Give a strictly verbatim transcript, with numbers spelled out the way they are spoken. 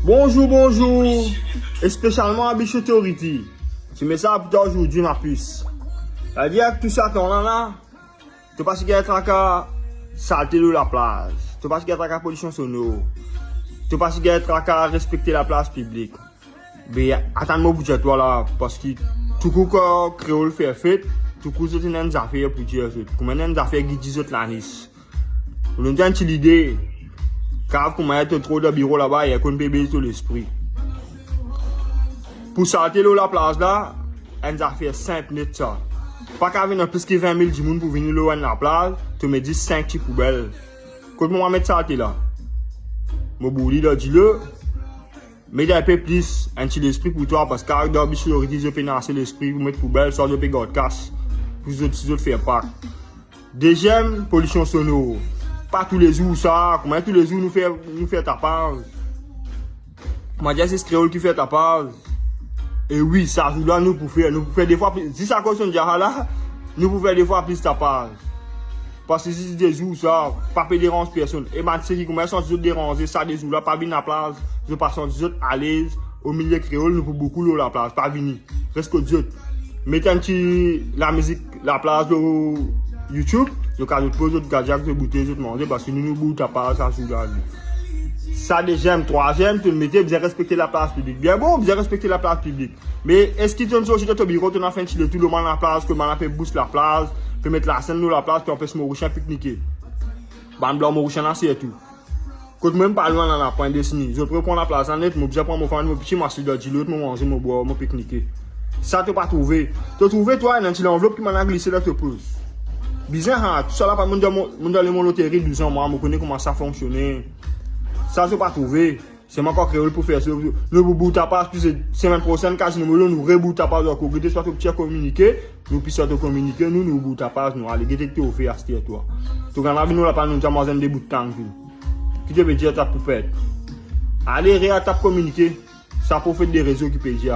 Bonzour, bonzour, espesyalman Abish Authority. Ti met sa pou twa zordi, ma pis. Savedir, tou sa tan la la, to pa ti gagn traka salte lor laplaz, to pa ti gagn traka polision sonor, to pa ti gagn traka respekte laplaz piblik. Be, atann mo pou dir twa la, parski toukou kan kreol fer fet, toukou zot ena enn zafer pou dir zot, kouma ena enn zafer ki dir zot lanis. Ou donn twa enn ti lide, kav kouma to tro dan biro laba, e konn pe beze to lespri. Pou salte lor laplaz la, enn zafer sinp net sa. Pa kav ena plis ki vin mil dimoun pou vini lor enn laplaz, to met zis sink ti poubel. Kot mo met salte la? Mo boul li dan dilo. Met enn pe plis, enn ti lespri pou twa, parski dan Abish Authority zot pena ase lespri pou met poubel, swa zot pe gard kas pou zot, si zot fer pak. Deziem, polision sonor. Pa toulezour sa, kouma toulezour nou fer, nou fer tapaz. Kouma dir, se kreol ki fer tapaz. E wi, sa zour la nou pou fer, nou pou fer de fwa plis. Zis akoz sonn dir sa la, nou pou fer de fwa plis tapaz. Parski zis de zour sa, pa pe deranz personn. E bann seki kouma santi zot deranze, sa de zour la, pa vinn laplaz, zot pa santi zot alez, omilie kreol, nou pou boukou lor laplaz, pa vini. Res kot zot. Met enn ti lamizik laplaz lor YouTube, zot kav zot poz, zot gagyak, zot boutey, zot manze, parski nou, nou boul tapaz sa zour la. Sa deziem, trwaziem, to mete, bizin respekte laplaz piblik. Bien bon, bizin respekte laplaz piblik. Me eski to sorti dan to biro, to al fer enn ti letour lor bann laplaz, kot bann la pe bous laplaz, pe met lasenn lor laplaz, pe anpes Morisien piknike? Bann blan Morisien la sirtou. Kot mwa mem pa lwin la, la pwin desini. Zot pe pran laplaz la net, mo bizin pran mo fami, mo piti, mo asiz dan dilo, mo manze, mo bwar, mo piknike. Sa to pa trouve? To trouve twa, ena enn ti lanvlop ki bann la glise dan to poz. Bizin, ha, tousala pa, mo'nn dan mo, mo'nn dan lemond loteri douz an, mwa, mo kone kouma sa fonksione. Sa to pa trouve? Se mwa ankor kreol pou fer sa. Nou pou boul tapaz, plis semenn prosenn, kazi nou molo, nou reboul tapaz ankor. Gete swa to piti kominike, nou plis swa to kominike, nou, nou boul tapaz, nou ale. Gete ki to fer aster twa. To gagn lavi nou la pa nou, zamazin de bout tang tou. Ki to pe dir, tap pou pert. Ale, re al tap kominike. Sa profet de rezo ki pe dir.